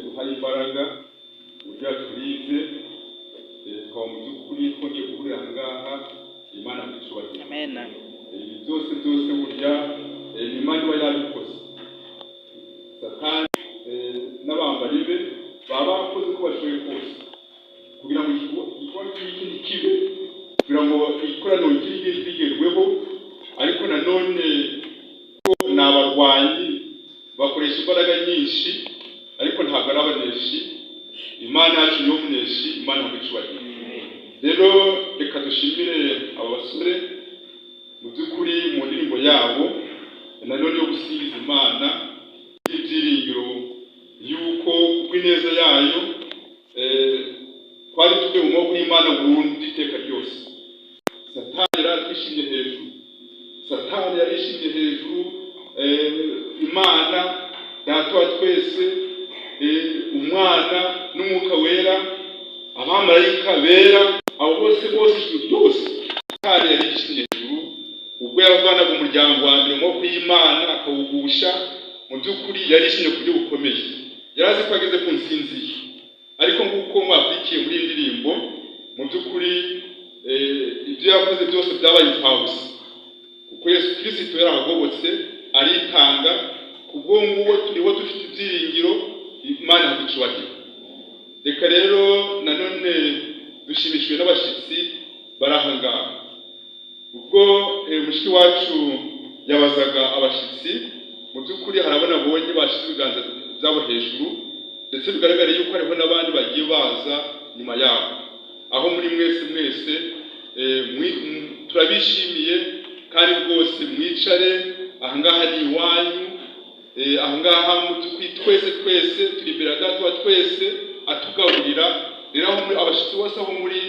Duhaye imbaraga uburyo yaturinze, tukaba mu by'ukuri twongeye guhurira aha ngaha. Imana icyubahiro. Amen. Ibi byose byose burya ni Imana iba yabikoze. Satani n'abambari be baba bakoze uko bashoboye kose kugira ngo igikorwa nk'iki ntikibe, kugira ngo ikoraniro nk'iri ngiri rigerweho. Ariko nanone ko ni abarwanyi, bakoresha imbaraga nyinshi, ariko ntabwo ari abaneshi. Imana yacu niyo muneshi. Imana ihabwe icyubahiro. Rero reka dushimire aba basore mu by'ukuri mu ndirimbo yabo nanone yo gusingiza Imana y'ibyiringiro, yuko kubw'ineza yayo twari tuvuye mu maboko y'Imana burundu iteka ryose. Satani yari atwishimye hejuru, Satani yari yishimye hejuru. Imana Data wa twese, Umwana n'Umwuka Wera, abamarayika bera, abo bose bose, ijuru ryose, Satani yari yishimye hejuru ubwo yavanaga umuryango wa mbere mu maboko y'Imana akawugusha. Mu by'ukuri yari yishimye ku buryo bukomeye, yari azi ko ageze ku ntsinzi ye. Ariko nk'uko mwakurikiye muri iyi ndirimbo, mu by'ukuri ibyo yakoze byose byabaye imfabusa, kuko Yesu Kirisito yarahagobotse, aritanga. Kubwo nguwo turiho, dufite ibyiringiro. Imana ihabwe icyubahiro. Reka rero nanone dushimishijwe n'abashyitsi bari aha ngaha. Ubwo mushiki wacu yabazaga abashyitsi, mu by'ukuri hari abo nabonye bashyize ibiganza byabo hejuru, ndetse bigaragara yuko hariho n'abandi bagiye baza nyuma yabo. Aho muri mwese mwese, turabishimiye kandi rwose mwicare. Aha ngaha ni iwanyu. Aha ngaha mu by'ukuri twese twese turi imbere ya Data wa twese atugaburira. Rero aho muri, abashyitsi bose aho muri,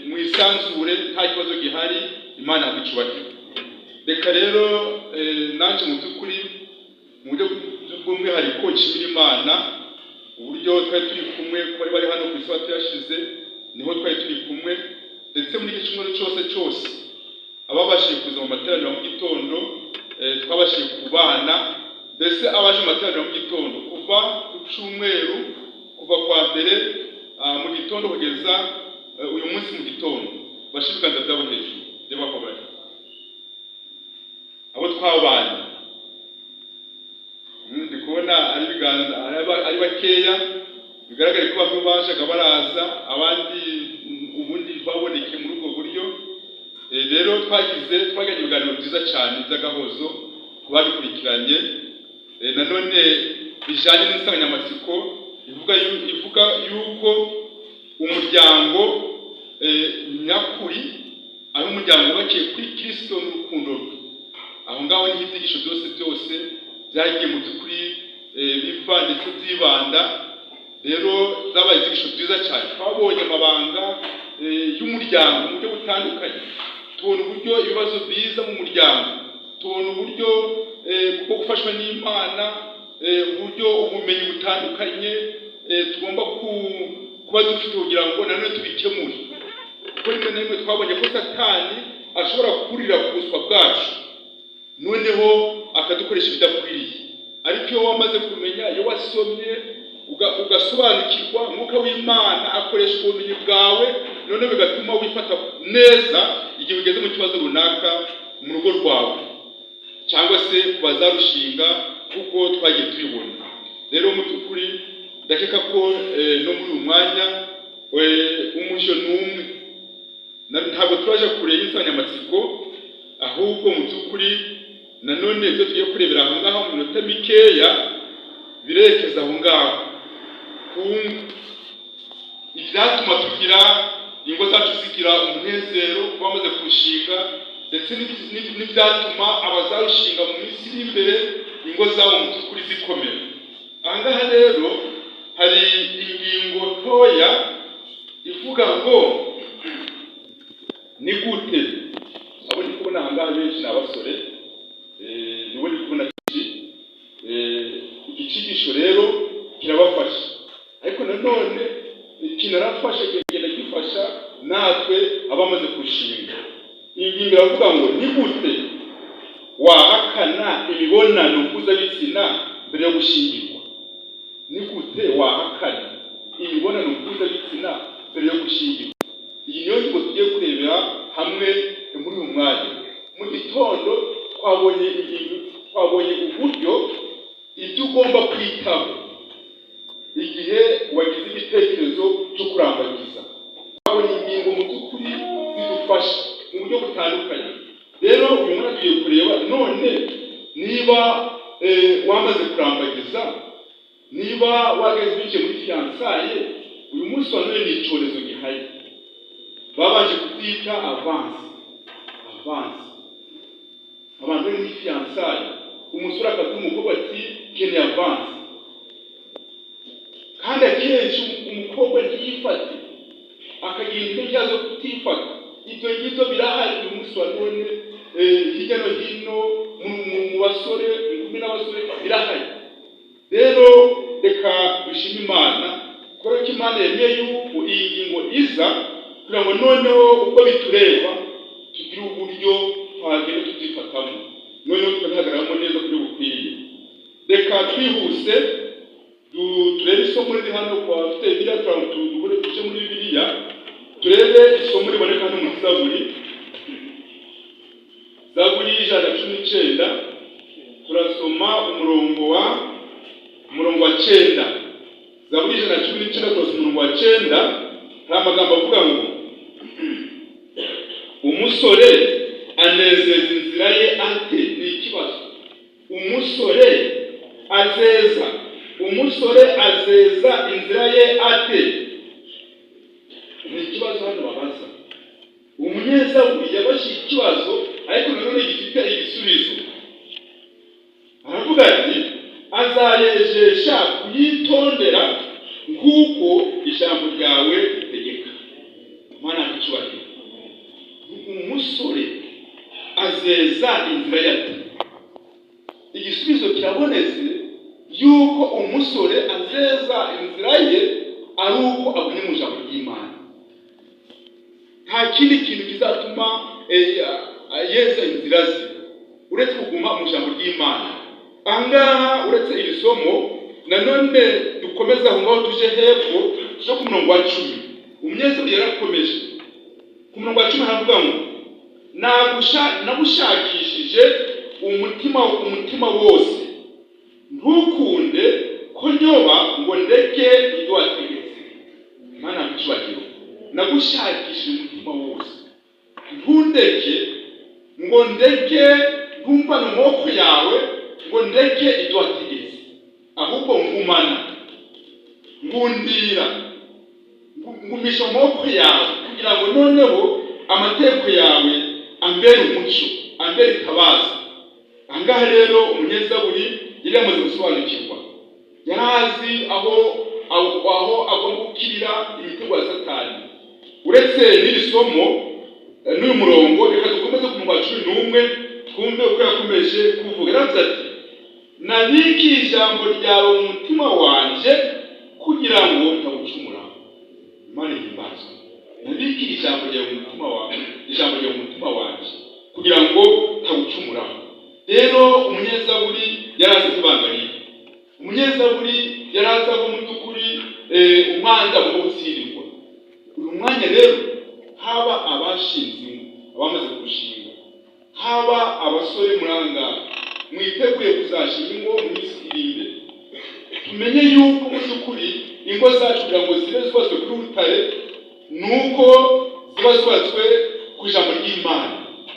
mwisanzure, nta kibazo gihari. Imana ihabwe icyubahiro. Reka rero nanjye mu by'ukuri mu buryo bw'umwihariko nshimira Imana uburyo twari turi kumwe. Ko bari bari hano ku isabato yashize, niho twari turi kumwe, ndetse muri iki cyumweru cyose cyose ababashije kuza mu materaniro mu gitondo, twabashije kubana. Mbese abaje mu materaniro mu gitondo kuva ku cyumweru, kuva kwa mbere mu gitondo kugeza uyu munsi mu gitondo, bashyira ibiganza byabo hejuru. Reba ko bari abo twabanye. Ndi kubona ari ibiganza ari bakeya, bigaragare ko bamwe bajaga baraza, abandi ubundi ntibaboneke muri ubwo buryo. Rero twagiranye ibiganiro byiza cyane by'agahozo ku babikurikiranye. Nanone bijyanye n'insanganyamatsiko ivuga yuko umuryango nyakuri ari umuryango wubakiye kuri Kirisito n'urukundo rwe. Aho ngaho niho ibyigisho byose byose byagiye mu by'ukuri biva ndetse byibanda. Rero zabaye ibyigisho byiza cyane. Twabonye amabanga y'umuryango mu buryo butandukanye, tubona uburyo ibibazo biza mu muryango, tubona uburyo bwo gufashwa n'Imana, uburyo ubumenyi butandukanye tugomba kuba dufite kugira ngo nanone tubikemure, kuko rimwe na rimwe twabonye ko Satani ashobora kurira ku buswa bwacu, noneho akadukoresha ibidakwiriye. Ariko iyo wamaze kumenya, iyo wasomye ugasobanukirwa, Umwuka w'Imana akoresha ubumenyi bwawe, noneho bigatuma wifata neza igihe ugeze mu kibazo runaka mu rugo rwawe cyangwa se ku bazarushinga, kuko twagiye tubibona. Rero mu by'ukuri ndakeka ko no muri uyu mwanya umujyo ni umwe. Ntabwo turaje kure y'insanganyamatsiko, ahubwo mu by'ukuri nanone ibyo tugiye kurebera aho ngaho mu minota mikeya birerekeza aho ngaho ku ibyatuma tugira ingo zacu zigira umunezero kuba bamaze kurushinga, ndetse n'ibyatuma abazarushinga mu minsi iri imbere ingo zabo mu by'ukuri zikomera. Aha ngaha rero hari ingingo ntoya ivuga ngo ni gute. Abo ndi kubona aha ngaha benshi ni abasore, nibo ndi kubona kenshi. Iki cyigisho rero kirabafasha, ariko nanone kinarafasha, kigenda gifasha natwe abamaze kurushinga. Iyi ngingo iravuga ngo ni gute wahakana imibonano mpuzabitsina mbere yo gushyingirwa? Ni gute? Gute wahakana imibonano mpuzabitsina mbere yo gushyingirwa? Iyi niyo ngingo tugiye kurebera hamwe muri uyu mwanya. Mu gitondo twabonye ingingo, twabonye uburyo ibyo ugomba kwitaho igihe wagize igitekerezo cyo kurambagiza. Twabonye ingingo mu by'ukuri zidufasha mu buryo butandukanye. Rero uyu mwanya tugiye kureba none niba wamaze kurambagiza, niba wageze winjiye muri fiançailles. Uyu munsi wa none ni icyorezo gihari, babanje kubyita avance. Avance, abantu bari muri fiançailles, umusore akabwira umukobwa ati: "Keneye avance." Kandi akenshi umukobwa ntiyifate, akagira intege zo kutifata. Ibyo ngibyo birahari uyu munsi wa none, hirya no hino mu basore, inkumi n'abasore, birahari. Rero reka dushime Imana kubera ko Imana yemeye yuko iyi ngingo iza, kugira ngo noneho uko bitureba tugire uburyo twagenda tubyifatamo, noneho tukabihagararamo neza kuri bukwiriye. Reka twihuse turebe isomo riri hano. Ku bafite Bibiliya, duhure tuje muri Bibiliya, turebe isomo riboneka hano muri Zaburi, Zaburi 119. Turasoma umurongo wa 9. Zaburi 119, turasoma umurongo wa 9. Hari amagambo avuga ngo: "Umusore anezeza inzira ye ate?" Ni ikibazo. Umusore azeza inzira ye ate? Ni ikibazo hano babaza. Umunyezaburi yabashije ikibazo, ariko nanone gifite igisubizo. Aravuga ati: "Azayejesha kuyitondera nk'uko ijambo ryawe ritegeka." Mana icyubahiro. Umusore azeza inzira ye ate? Igisubizo kirabonetse yuko umusore azeza inzira ye ari uko agumye mu ijambo ry'Imana. Nta kindi kintu kizatuma yeza inzira ze uretse kuguma mu ijambo ry'Imana. Ahangaha, uretse iri somo, nanone dukomeze aho ngaho, tuje hepfo, tuje ku murongo wa 10. Umunyezaburi yarakomeje. Ku murongo wa 10 haravuga ngo: "Nagushakishije umutima wose, ntukunde ko nyoba ngo ndeke ibyo wategetse." Mana icyubahiro. Nagushakishije umutima wose, ntundeke ngo ndeke, ntumvane amaboko yawe ngo ndeke ibyo wategetse, ahubwo ngumana, ngundira, ngumisha amaboko yawe, kugira ngo noneho amategeko yawe ambere umucyo, ambere itabaza." Ahangaha rero umunyezaburi yari yamaze gusobanukirwa, yari azi aho agomba gukirira imitego ya Satani. Uretse n'iri somo n'uyu murongo, reka dukomeze ku murongo wa 11, twumve uko yakomeje kuvuga. Yaravuze ati: "Nabikiye ijambo ryawe mu mutima wanje kugira ngo ntagucumuraho." Imana ihimbazwe. Nabikiye ijambo ryawe mu mutima wawe, ijambo ryawe mu mutima wanje kugira ngo ntagucumuraho. Rero umunyezaburi yari azi ibanga riri. Umunyezaburi yari azi aho mu by'ukuri umwanzi agomba gutsindirwa. Uyu mwanya rero, haba abashinze ingo, abamaze kurushinga, haba abasore murangaha mwiteguye kuzashinga ingo mu minsi iri imbere, tumenye yuko mu by'ukuri ingo zacu, kugira ngo zibe zubatswe kuri rutare, ni uko ziba zubatswe ku ijambo ry'Imana,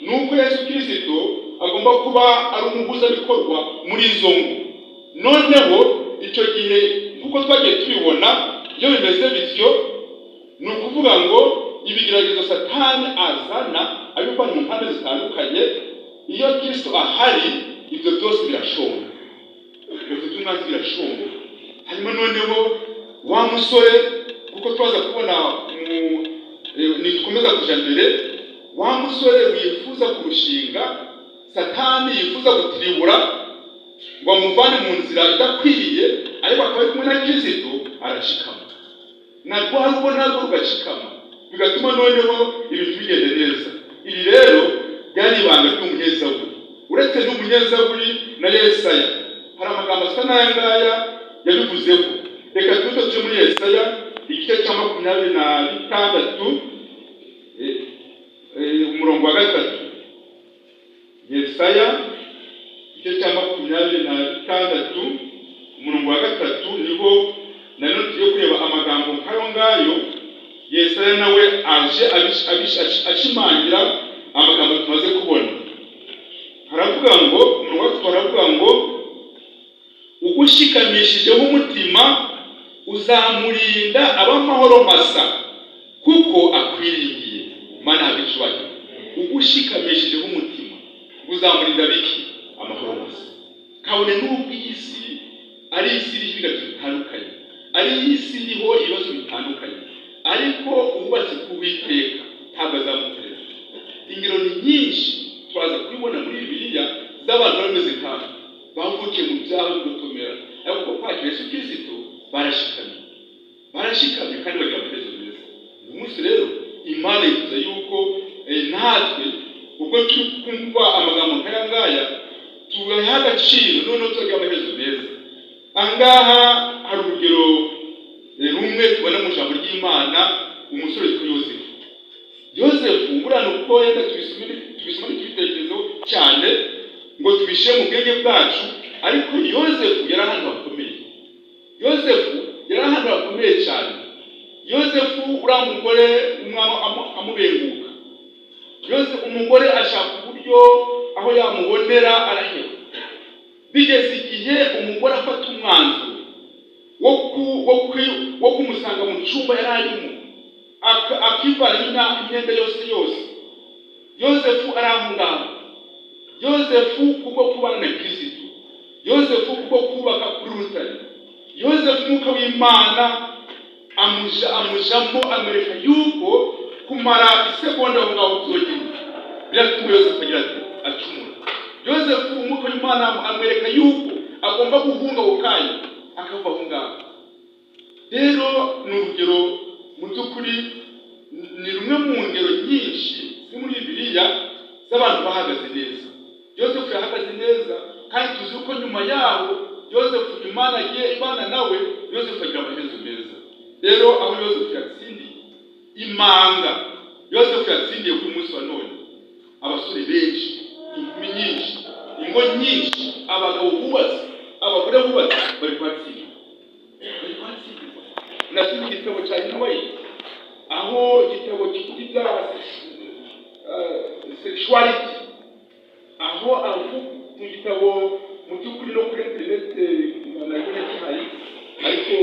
ni uko Yesu Kirisito agomba kuba ari umuhuzabikorwa muri izo ngo. Noneho icyo gihe, nk'uko twagiye tubibona, iyo bimeze bityo, ni ukuvuga ngo ibigeragezo Satani azana abivanye mu mpande zitandukanye, iyo Kirisito ahari, ibyo byose birashonga, ibyo by'umwanzi birashonga. Hanyuma noneho wa musore, kuko twaza kubona nitukomeza kuja mbere, wa musore wifuza kurushinga, Satani yifuza gutiribura ngo amuvane mu nzira idakwiriye, ariko akaba ari kumwe na Kirisito, arashikama, na rwa rugo narwo rugashikama, bigatuma noneho ibintu bigenda neza. Iri rero ryari ibanga ry'umunyezaburi. Uretse n'umunyezaburi, na Yesaya hari amagambo asa n'aya ngaya yabivuzeho. Reka tuze tujye muri Yesaya igice cya 26, umurongo wa 3. Yesaya igice cya 26 umurongo wa 3, niho nanone tugiye kureba amagambo nk'ayo ngayo. Yesaya nawe aje ashimangira amagambo tumaze kubona. Haravuga ngo, umurongo wa 3 haravuga ngo: "Ugushikamishijeho umutima uzamurinda ab'amahoro masa, kuko akwiringiye." Imana ihabwe icyubahiro. Ugushikamishijeho umutima uzamurinda biki? Amahoro masa. Kabone n'ubwo iyi si ari isi iriho ibibazo bitandukanye, ari isi iriho ibibazo bitandukanye, ariko uwubatse ku Uwiteka ntabwo azamuterera. Ingero ni nyinshi, turaza kubibona muri Bibiliya, z'abantu bameze nk'abo bavukiye mu byaha bigotomera, ariko kuko kwakira Yesu Kirisito barashikamye, barashikamye kandi bagira amaherezo meza. Uyu munsi rero Imana yifuza yuko natwe ubwo turi kumva amagambo nk'aya ngaya tuyaha agaciro, noneho tukagira amaherezo meza. Aha ngaha hari urugero rumwe tubona mu ijambo ry'Imana, umusore witwa Yozefu. Yozefu buriya ni uko yenda tubisoma ntitubitekerezeho cyane ngo tubishyire mu bwenge bwacu, ariko Yozefu yari ahantu hakomeye. Yozefu yari ahantu hakomeye cyane. Yozefu, uriya mugore umwami amubenguka, Yozefu umugore ashaka uburyo aho yamubonera araheba. Bigeze igihe umugore afata umwanzuro wo kumusanga mu cyumba yari arimo, akivanamo imyenda yose yose. Yozefu ari aho ngaho. Yozefu kubwo kubana na Kirisitu, Yozefu kubwo kubaka kuri rutare, Yozefu umwuka w'Imana amujamo, amwereka yuko kumara isegonda aho ngaho byonyine biratuma Yozefu agira ati acumura. Yozefu umwuka w'Imana amwereka yuko agomba guhunga ako kanya akava aho ngaho. Rero ni urugero, mu by'ukuri ni rumwe mu ngero nyinshi ziri muri Bibiliya z'abantu bahagaze neza. Yozefu yahagaze neza, kandi tuzi ko nyuma yaho Yozefu Imana agiye ibana nawe, Yozefu agira amaherezo meza. Rero aho Yozefu yatsindiye imanga, Yozefu yatsindiye kuri munsi wa none, abasore benshi, inkumi nyinshi, ingo nyinshi, abagabo bubatse, abagore bubatse, bari kuhatsindirwa, bari kuhatsindirwa. Nasomye igitabo cya Inowayi, aho igitabo kivuga ibya sexuality, aho avuga mu gitabo, mu by'ukuri no kuri interineti nabwo gihari, ariko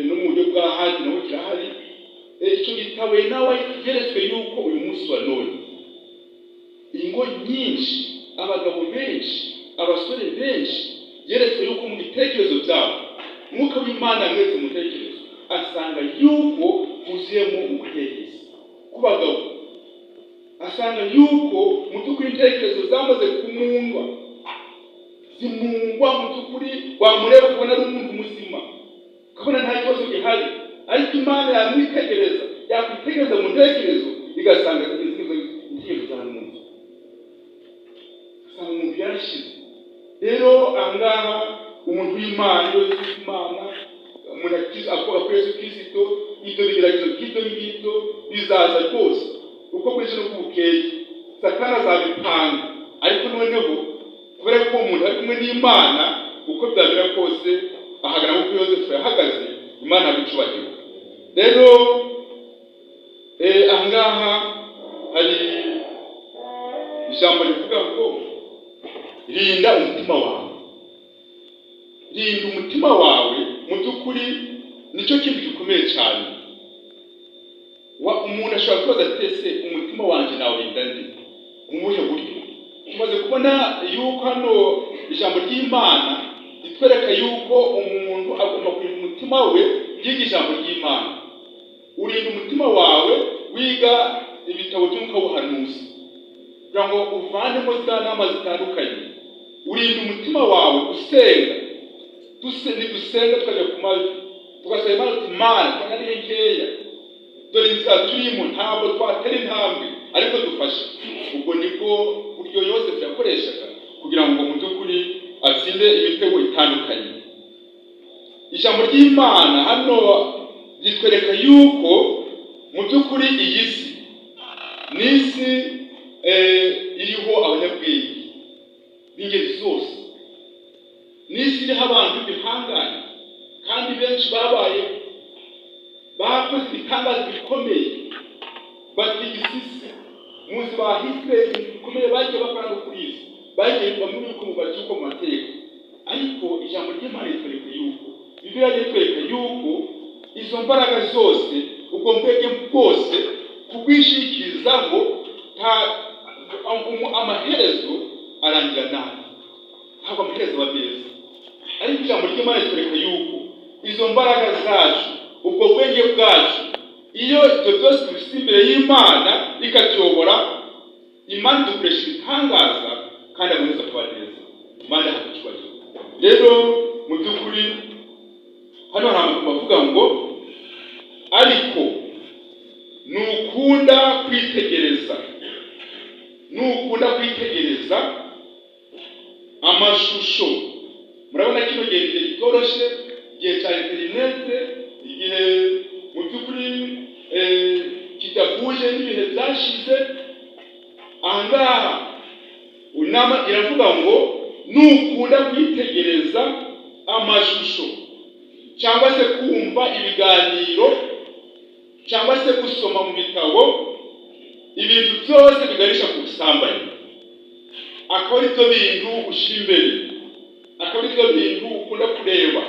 no mu buryo bwa hard naho kirahari. Icyo gitabo nawe yeretswe yuko uyu munsi wa none ingo nyinshi, abagabo benshi, abasore benshi, yeretswe yuko mu bitekerezo byabo, umwuka w'Imana yamweretse mu bitekerezo, asanga yuko huzuyemo ubuhehesi ku bagabo, asanga yuko mu by'ukuri intekerezo zamaze kumungwa, zimungwa. Mu by'ukuri wamureba ukabona ari umuntu muzima, ukabona nta kibazo gihari, ariko Imana yamwitegereza, yakwitegereza mu ntekerezo, igasanga intekerezo zaramunzwe, asanga umuntu yarashize. Rero ahangaha umuntu w'Imana, iyo yize Imana, umuntu akoga kuri Yesu Kirisito, ibyo bigeragezo nk'ibyo ngibyo bizaza rwose uko bwije n'uko bukeye. Satani azabipanga, ariko noneho kubera ko uwo muntu ari kumwe n'Imana, uko byamera kose ahagarara nk'uko Yozefu yahagaze. Imana abicubahiro. Rero ahangaha hari ijambo rivuga ngo: "Rinda umutima wawe." Rinda umutima wawe, mu by'ukuri nicyo kintu gikomeye cyane. Umuntu ashobora kwibaza ati: "Ese umutima wanjye nawurinda nde? Mu buhe buryo?" Tumaze kubona yuko hano ijambo ry'Imana ritwereka yuko umuntu agomba kurinda umutima we yiga ijambo ry'Imana. Urinda umutima wawe wiga ibitabo by'umwuka w'ubuhanuzi kugira ngo uvanemo za nama zitandukanye. Urinda umutima wawe usenga. Nidusenga tukajya ku mavi, tugasaba Imana uti: "Mana, twangane nkeya, dore inzira turimo ntabwo twatera intambwe, ariko dufashe." Ubwo nibwo buryo Yosefu yakoreshaga kugira ngo mu by'ukuri atsinde imitego itandukanye. Ijambo ry'Imana hano ritwereka yuko mu by'ukuri iyi si ni isi iriho abanyabwenge b'ingeri zose, ni isi iriho abantu b'ibihangange kandi benshi babaye bakoze ibitangaza bikomeye, batigisa isi. Muzi ba Hitler, ibintu bikomeye bagiye bakora no kuri iyi si, bagiye bamwe yuko mu bacyuko mu mateka. Ariko ijambo ry'Imana ritwereka yuko, Bibiliya ritwereka yuko izo mbaraga zose, ubwo bwenge bwose, kubwishikirizaho amaherezo arangira nabi, ntabwo amaherezo aba meza. Ariko ijambo ry'Imana ritwereka yuko izo mbaraga zacu, ubwo bwenge bwacu, iyo ibyo byose tubishyize imbere y'Imana ikatuyobora, Imana idukoresha ibitangaza kandi amaherezo akaba neza. Imana ihabwa icyubahiro. Rero mu by'ukuri hano hari amagambo avuga ngo: "Ariko nukunda kwitegereza, nukunda kwitegereza amashusho." Murabona kino gihe, igihe kitoroshye, igihe cya interinete, igihe mu by'ukuri kidahuje n'ibihe byashize. Ahangaha inama iravuga ngo: nukunda kwitegereza amashusho, cyangwa se kumva ibiganiro, cyangwa se gusoma mu bitabo ibintu byose biganisha ku busambanyi, akaba ari byo bintu ushyira imbere, akaba ari byo bintu ukunda kureba,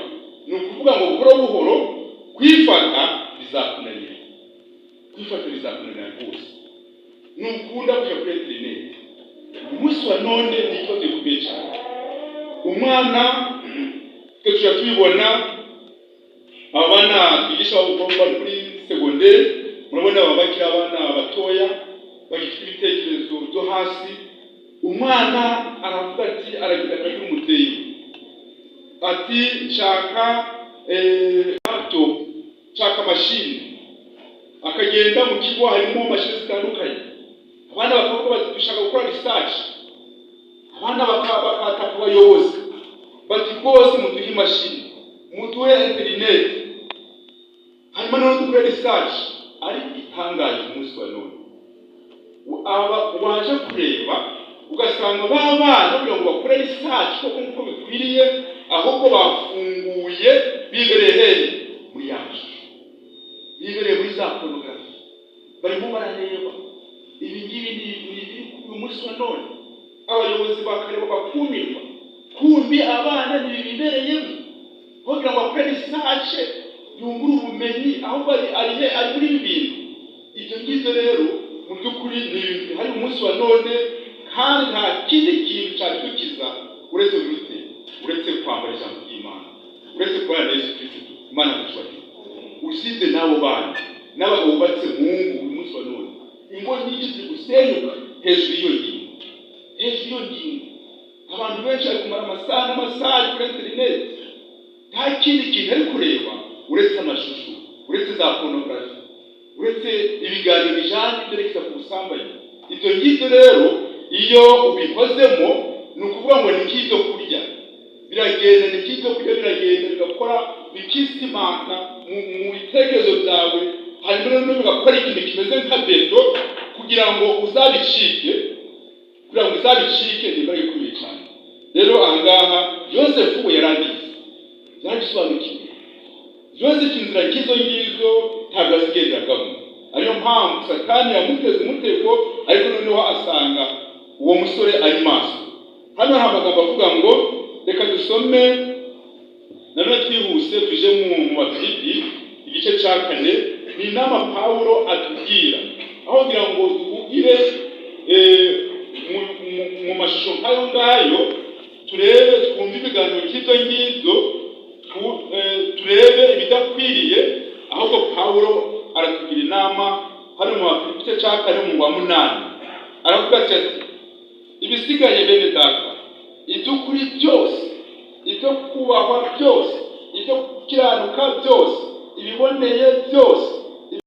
ni ukuvuga ngo buhoro buhoro kwifata bizakunanira, kwifata bizakunanira rwose. Nukunda kujya kuri interineti, umunsi wa none ni ikibazo gikomeye cyane. Umwana, twe tujya tubibona, aba bana twigisha bari kuri segonderi, murabona baba bakiri abana batoya, bagifite ibitekerezo byo hasi. Umwana aravuga ati, aragenda akabwira umubyeyi we ati: "Nshaka laptop, nshaka mashini." Akagenda mu kigo, harimo mashini zitandukanye. Abana bakavuga bati: "Dushaka gukora research." Abana bakataka abayobozi bati: "Rwose muduhe imashini, muduhe interineti, hanyuma noneho dukore research." Ariko igitangaje, umunsi wa none aba waje kureba ugasanga ba bana, kugira ngo bakore research koko nk'uko bikwiriye, ahubwo bafunguye, bibereye hehe? Muri ya mashusho, bibereye muri za pornography, barimo barareba. Ibi ngibi ni ibiri uyu munsi wa none. Abayobozi bakareba bakumirwa, kumbi abana ntibibereyemo. Kugira ngo akore research, yungure ubumenyi, ahubwo ari muri ibi bintu. Ibyo ngibyo rero mu by'ukuri ni ibintu bihari umunsi wa none, kandi nta kindi kintu cyabidukiza uretse gute? Uretse kwambara ijambo ry'Imana, uretse kubana na Yesu Kristo. Imana icyubahiro. Usibye n'abo bana, n'abagabo bubatse mu ngo, uyu munsi wa none ingo nyinshi ziri gusenyuka hejuru y'iyo ngingo, hejuru y'iyo ngingo. Abantu benshi bari kumara amasaha n'amasaha ari kuri interineti, nta kindi kintu ari kureba uretse amashusho, uretse za pornography, uretse ibiganiro bijyanye byerekeza ku busambanyi. Ibyo ngibyo rero iyo ubikozemo, ni ukuvuga ngo ni nk'ibyo kurya biragenda, ni nk'ibyo kurya biragenda bigakora, bikisimanta mu bitekerezo byawe, hanyuma noneho bigakora ikintu kimeze nka beto kugira ngo uzabicike, kugira ngo uzabicike ni imbaraga ikomeye cyane. Rero ahangaha Yosefu we yarabizi, yarabisobanukiwe. Yosefu inzira nk'izo ngizo ntabwo azigenderagamo, ariyo mpamvu Satani yamuteze umutego, ariko noneho asanga uwo musore ari maso. Hano hari amagambo avuga ngo, reka dusome nanone twihuse, tuje mu Bafilipi igice cya 4. Ni inama Pawulo atubwira aho kugira ngo duhugire mu mashusho nk'ayo ngayo, turebe, twumve ibiganiro nk'ibyo ngibyo, turebe ibidakwiriye. Ahubwo Pawulo aratugira inama hano mu Bafilipi igice cya 4 mu wa 8, aravuga ati: "Ibisigaye, bene data, iby'ukuri byose, ibyo kubahwa byose, ibyo gukiranuka byose, ibiboneye byose."